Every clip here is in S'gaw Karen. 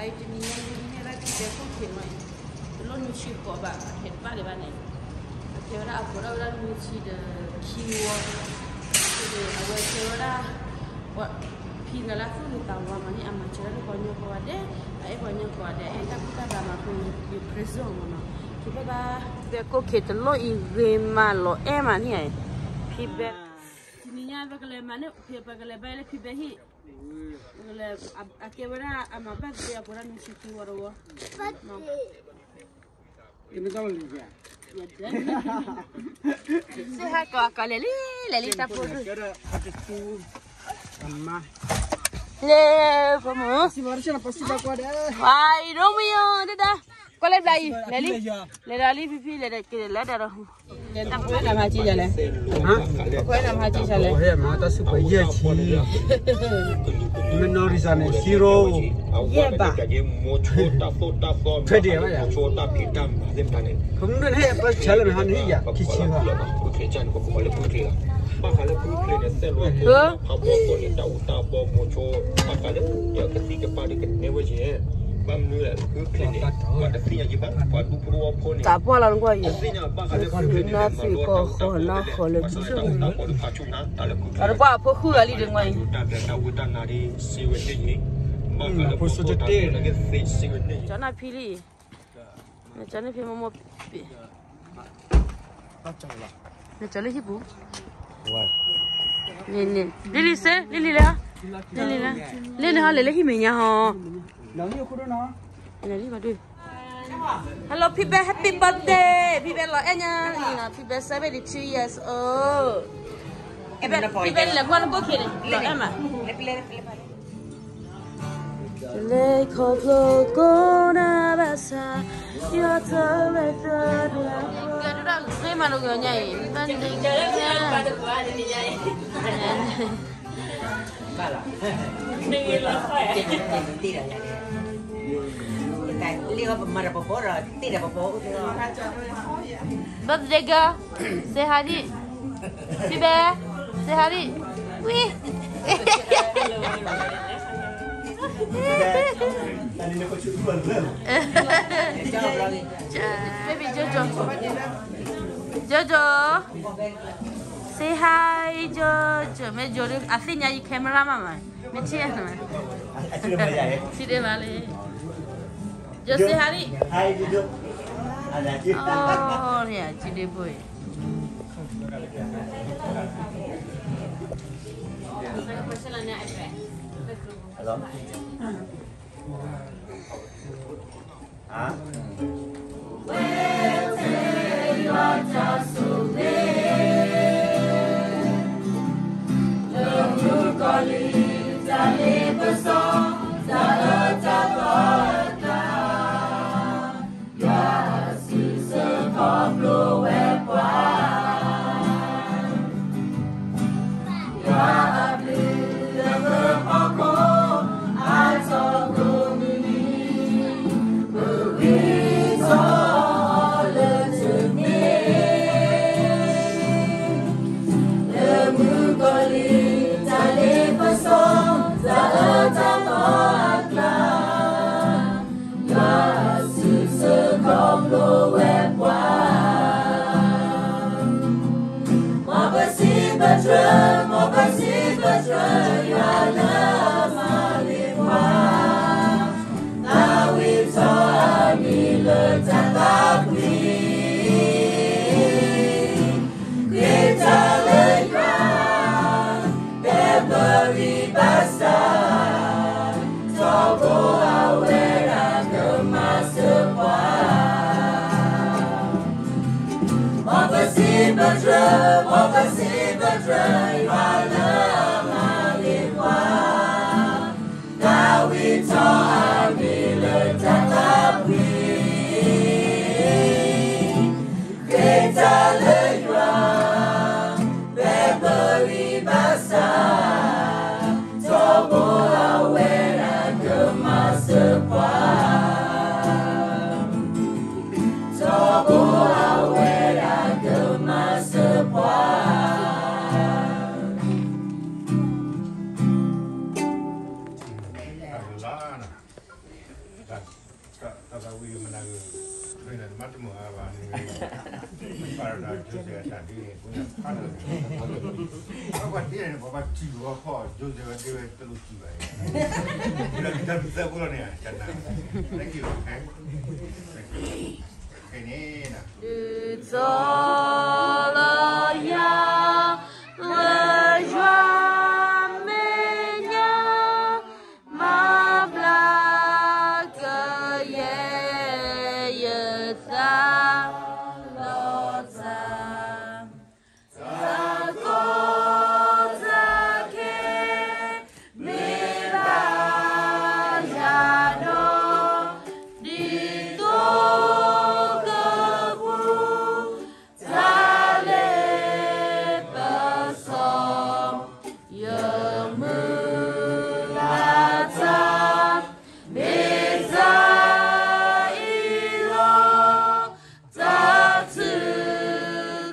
တနံၤညါအံၤ ဟဲဒၣ်ခံဘဲခိၣ်ခံးမး, တလိၣ်နွံဆံဃိးဘၣ်, အထဲတဘၣ်ဒံးဘၣ်န့ၣ်, အကဲဝဲဒၣ်အဖိဒၣ်ဝဲဒၣ်နွံဆံဒီးခံဝီ, အဝဲကဲဝဲဒၣ် ဖံဂၤလၢသူၣ်လၢသးဝါမးန့ၣ် အမၤစၢၤဒၣ်လၢပှၤကညီကိးဂၤဒဲး, အအဲၣ်ပှၤကညီကိးဂၤဒဲး, အအဲၣ်တၢ်ကူၣ်တၢ်ဂၤမး ဖဲယခရံာ်စူၢ်မးနီၤ, ခံဘၣ်ဘၣ်, ဘဲခိၣ်ခံးတလိၣ်အံၤဂ့ၤမးလီၤအဲၣ်မးန့ၣ်, ဖံဘဲ, တနံၤညါပကလဲၤမၤန့ၣ် ပကလဲၤဘါလၢဖံဘဲဟံၣ် အကဲဝဲဒၣ်အမၤဘၣ်သ့အပူၤဒၣ်နွံဆံခံဝီတဝီ, စ့ဟါကီးကီးလဲၤလံ, လဲၤလံတၢ်ဖိ, လဲၤဖိမုၣ်, ဝါအံၤဒိၣ်မယီၤဒဒၣ်, ကွၢ်လၢဘျါအံၤ, လဲၤလံ, လဲၤဒီးလံဖံဖံ လဲၤဒီးက့ၤလၢဒၣ်ဒီး တၢ်ဖိနမၤကံလဲၣ်, တၢ်ဖိနမၤကံလဲၣ်, ဟဲမၤတၢ်ဆူၣ်ပှဲၤယဲၢ်ဆံ, မ့ၢ်နီၢ်ရံစၢ်န့ၣ် zero, ယဲၢ်ဘၣ်, ထွဲဒံးဘၣ်ယၤ, ခမုၣ်ဒိၣ်န့ၣ်ဟဲပၢဆၢလၢမဟါန့ၣ်ယၤ ခံဆံဘၣ်, တၢ်ပှၢ်လီၤနကွၢ်ယၤ, နီၢ်သံကီၢ်ဃီနီၢ်ဃီလၢ, တၢ်တပှၢ်အဖိဃုဂၤလံတနွံအံၤ, ဖိစိတ့ၢ်, ကၠီနၢ်ဖံလံ, ကၠီနၢ်ဖံမိၢ်မိၢ်, နကၠီလၢဟံၣ်ပူၤ, လံလံစ့, လံလံလဲၣ်, လံလံလဲၣ်, လံန့ၣ်ဟီလဲၤလၢဟံၣ်မဲာ်ညါဟီ, လံဘၣ်ဒုး Hello ဖံဘဲ happy birthday ဖံဘဲလီၤအဲၣ်ညါလံနီၤ ဖံဘဲ seventy two years old ဖံဘဲလဲၤကွၢ်နကိၣ်ခံန့ၣ် လီၤအဲၣ်မး လၢခီဖျိကိးနၤဘၣ်ဆၣ် ယွၤတဝဲသၢဒၣ် ဂဲၤဒုဒၣ်ဂ့ၤမးနဂီၢ်ညါအံၤ birthday ဘၢၣ်သဒ့ကၢ စ့ဟါဒံၣ် ဖံဘဲ စ့ဟါဒံၣ် ဝံ baby Jojo Jojo Say hi Jojo မ့ၢ် Jojo အသ့ၣ်ညါယ camera မးမး မ့ၢ်ထံၣ် ထံၣ်ဒ့မးလံ Jojo say hi ဒံၣ် အိၣ်န့ၣ် ထံၣ်ဒ့ဖိအံၤ Hello. Huh? Yua a sisir koblo wepwa. Mopesi petre, mopesi petre, yua le mali pwa. Tawi to ami le tata pwi. Kwita le yua, February basa, togo awera ke masepwa. Mopesi petre, mopesi petre, yua le mali pwa. Tawi to ami le tata pwi. Kwita le yua, February basa, togo awera ke masepwa. Togo awera ke masepwa. တၢ်သးဝံၣ်မနၤဂ့ၤ, မ့ၢ်နမၤတမုာ်အါဘၣ်န့ၣ်, ပာ်လီၤတၢ် Joseph အတၢ်ဒ်န့ၣ် အဃိန့ၣ်ဖးလီၤ, ပှၤတ့န့ၣ် ပှၤဘၣ်ထံၣ်ဝဲဖီ Joseph ဝဲဒ့ဝဲတလိၣ်ထံၣ်ဘၣ်အံၤ, ဒီးတၢ်သၢဖိလီၤန့ၣ် တၢ်နၢ်, thank you, ခဲန့ၣ် ဒုးသိၣ်လီၤယၤ လၢယွၤမဲာ်ညါ, မၤဘျါကယဲၢ်ယသးလီၤသး, တၢ်ကီတၢ်ခဲ မ့ၢ်ဘၣ်ယၤဒီး ဒ်သိကပူၤ တၢ်လ့ပစီ ယမုၢ်လၢ်တၢ် မ့ၢ်တၢ်အံၤလီၤ, တၢ်ထု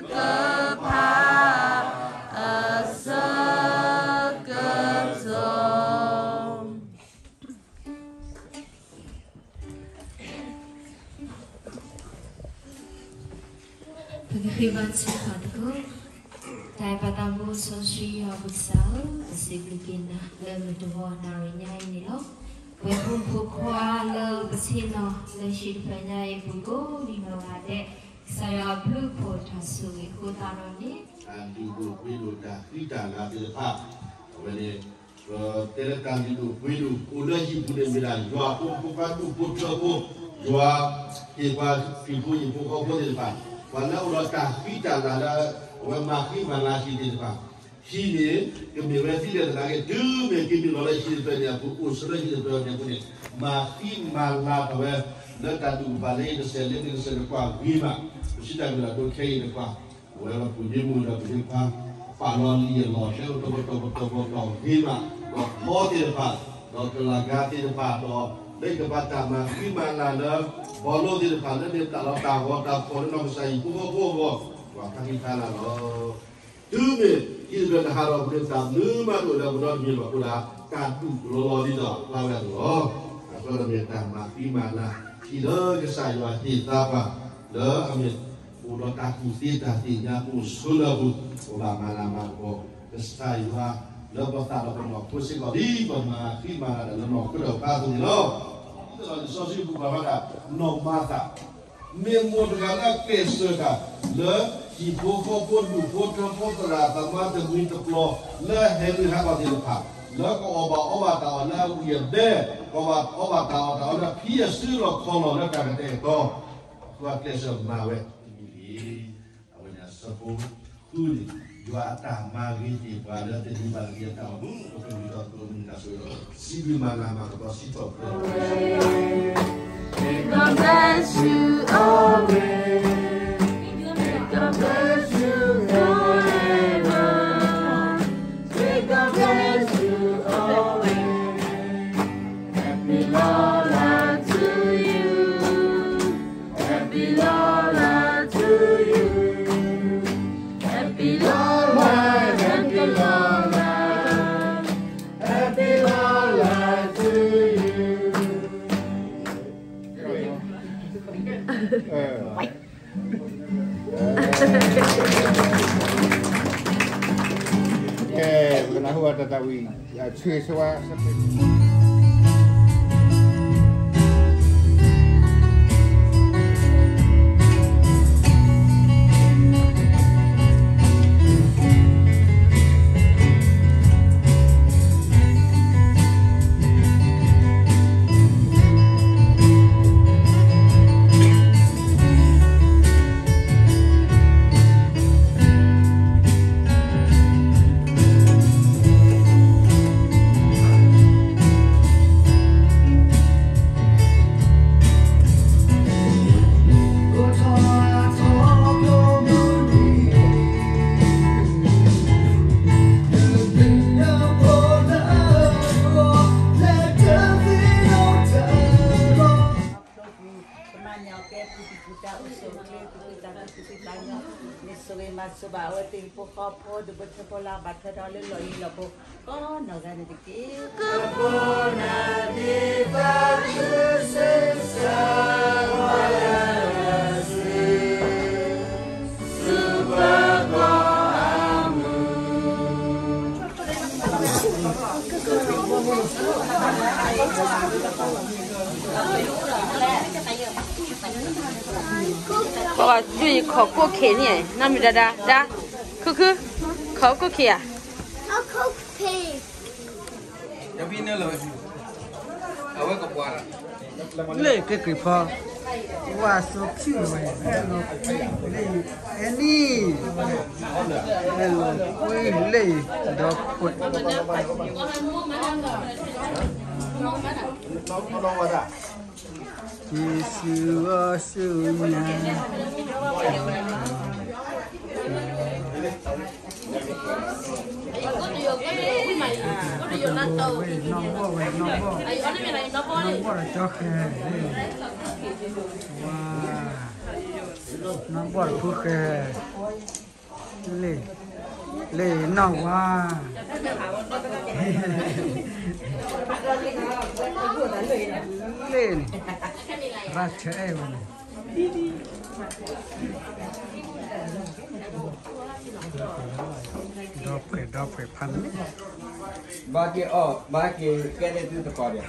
ကဖၣ် အဆၢကတီၢ် ပကဃ့ဘါထုကဖၣ်သကိး. တၢ်အဲၣ်ပၢ်သးဘိစီဆှံယွၤပကစၢ်ဧၢ, ပစံးဘျုးက့ၤနၤလၢမုၢ်တဂီၤနၣ်ရံၣ်ညါအံၤန့ၣ်လီၤ. ပှဲၤဖိမုၣ်ဖိခွါလၢပဆ့ၣ်နီၤလၢဟံၣ်တဖျၢၣ်ညါအံၤပူၤကိးဒံနီၢ်ဂၤဒဲး, ကစၢ်ယွၤအဘျုးအဖှိၣ်တၢ်ဆိၣ်ဂ့ၤအဃိသတးဒီးန့ၣ်, တၢ်လုၢ်ဒိၣ်ပှ့ၤဒိၣ်တၢ်ဃံတၢ်လၤသ့ၣ်တဖၣ်, အဝဲန့ၣ် ပတဲလၢတၢ်လုၢ်ဒိၣ်ပှ့ၤဒိၣ် အိၣ်လၢဟံၣ်ပူၤန့ၣ်မ့ၢ်ဒၣ် ယွၤဖိမုၣ်ဖိခွါဒူၣ်ဖိထၢဖိ, ယွၤဟ့ၣ်ပှၤခရံာ်ဖိဟံၣ်ဖိဃီဖိသ့ၣ်တဖၣ်, ပှၤလၢအအိၣ်ဒီးတၢ်ဃံတၢ်လၤလၢ အဝဲမၤဃံမၤလၤဟံၣ်သ့ၣ်တဖၣ်, ဟံၣ်န့ၣ် ကမ့ၢ်ဝဲသ့ဒၣ်သနာ်က့ တုၤမ့ၢ်က့ၤနုာ်လီၤလၢဟံၣ်တဖျၢၣ်န့ၣ်အပူၤ အိၣ်ဆိးလၢဟံၣ်တဖျၢၣ်န့ၣ်အပူၤန့ၣ် မၤဃံမၤလၤထီၣ်ဝဲ လၢတၢ်ဒူၣ်ကပၤလၢအံၤတစဲးလၢန့ၣ်တစဲးတကွၢ်ဂ့ၤမး, ပစံးတၢ်ကမ့ၢ်ဒၣ်ဒိခဲအံၤတကွၢ် အဝဲပှၤကူၣ်ယ့ၢ်မူဒီးပမ့ၢ်ဖး ပာ်လီၤလံာ်အလီၢ် ဆဲအိၣ်တီပတီၢ်ပတီၢ်ပတီၢ်ဂ့ၤမး, ဒီးဖီသ့ၣ်တဖၣ်, ဒီးကလၤကါသ့ၣ်တဖၣ်, ဒီးလၢကဘၣ်တၢ်မၤဃံမၤလၤလၢ ဘီလိသ့ၣ်တဖၣ် လၢန့ၣ်တၢ်လီၤတၢ်ဂီၤတၢ်ဖီၣ်လၢနီၢ်ကစၢ်ဟံၣ်ဖိဃီဖိအဂီၢ်, ပှၤဖးဃံဖးလၤလီၤ. တုၤမ့ၢ်ဟံၣ်တဖျၢၣ်န့ၣ်ဟးထီၣ်ပူၤန့ၣ် တၢ်မနုၤမးတအိၣ်လၢပနီတမံၤဘၣ်အဃိဒၣ် တၢ်ဒူၣ်လီၤလီၤဒ်သိးဖျါဝဲအသိးလီၤ. အဃိဒီးမ့ၢ်တၢ်မၤဃံမၤလၤ ဟံၣ်လၢကစၢ်ယွၤဟ့ၣ်သါပှၤ လၢအမ့ၢ် အိၣ်ဒီးတၢ်ကူၣ်သ့တၢ်သ့ၣ်ညါအိၣ်ဆိးလၢအပူၤ, ပဘၣ်မၤလၤမၤကပီၤ ကစၢ်ယွၤ လၢပသးဒီးပနီၢ်ခိစ့ၢ်ကီး ဒ်ပမၤဃံမၤလၤဒီးလၢနီၢ်ခိဒီးပၢ်အသိးန့ၣ်လီၤ. ဒ်သိးလံာ်စီဆှံပူၤဖျါဝဲဒၣ် နီၢ်မၤသၤ မ့ၢ်မိၢ်တဂၤလၢအကျဲးစၢးတၢ် လၢဟံၣ်ဖိဃီဖိဒူၣ်ဖိထၢဖိသရၣ်သမါတမှံၤတပျီၤ လၢဟဲနုာ်ဟးထီၣ်သ့ၣ်တဖၣ် လၢကအီၣ်ဘၣ်အီဘၣ်တၢ်အီၣ်လၢအဝံၣ်အဘဲ ကအီၣ်ဘၣ်အီဘၣ်တၢ်အီၣ်လၢအဖံးအစုလီၢ်ခီလီၢ်လၢတၢ်ကတဲာ်ကတီၤ အကျဲးစၢးမၤဝဲတမံၤတဂ့ၤ. အဝဲန့ၣ်အဆၢဖိဃုန့ၣ် ယွၤအတၢ်မၤဂ့ၤသ့ၣ်ပှၤလၢတနံၤဘၣ်တနံၤအတၢ်အိၣ်မူ ပကဂုာ်ထီၣ်သကိးမုၢ်နံၤတၢ်ဆိၣ်ဂ့ၤဒီး စံးဘျုးမၤလၤမၤကပီၤစံးထီၣ်ပတြၢၤ May God bless you always. May God bless you forever. May God bless you always. Happy Lola to you. Happy Lola to you. Happy Lola, happy Lola. Happy Lola to you. ကဲ ပကနၢ်ဟူဘၣ်တၢ်သးဝံၣ် ဆၢဂ့ၤဆၢဝါ မ့ၢ်ဆိၣ်ဂ့ၤမၤစၢၤဘၣ်အဝဲသ့ၣ်ဟံၣ်ဖိဃီဖိ ဒူၣ်ဖိထၢဖိလၢအဘၣ်ထွဲဒီးလၢလီၢ်ယံၤလီၢ်ဘူး ကိးနီၢ်ဂၤန့ၣ်တက့ၢ်. ပှၤဒုးယခီၣ်ကိၣ်ခ့ၣ်န့ၣ် နီၢ်မံၤဒါဒါဒါ, ခုခု, ခီၣ်ကိၣ်ခ့ၣ်ဧါ, အဝဲကပှၤ လၢက့ၤက့ၤဖီ, ဝါစိခံဝဲ, အဲၣ်လီၤကွံလၢ, အဲၣ်လီၤကွံလၢ, ဒီးကွဲး, ယ့ၣ်ၡူးအီၣ်ဆူညါ ဝဲ, နီၢ်ဘီၣ်ဝဲ, နီၢ်ဘီၣ်, နီၢ်ဘီၣ်ဒီးကၠီဃဲၤ, ဝါ, နီၢ်ဘီၣ်ဒီးဖုဃဲၤ, လ့ၣ်, လ့ၣ်နီၢ်ဝါ, လ့ၣ်န့ၣ်, ရၢ်ဆၢအဲၣ်ဝဲန့ၣ် ဒီဖှဲးဒီဖှဲးဖးန့ၣ်, ဘၣ်က့ၤအီၣ်ဘၣ်က့ၤကဲန့ၣ်သုတကီၢ်ဒီး,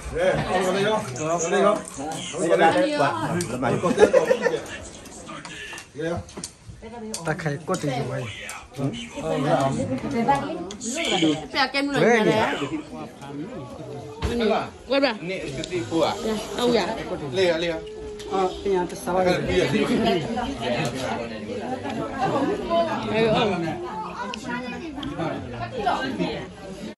တၢ်ခါအံၤကိၣ်တယိာ်ဝဲအံၤ, ဝဲန့ၣ်, ဝဲဘၣ်, လ့ၣ်, လ့ၣ်, တၢ်ဝံၤဧါ, အ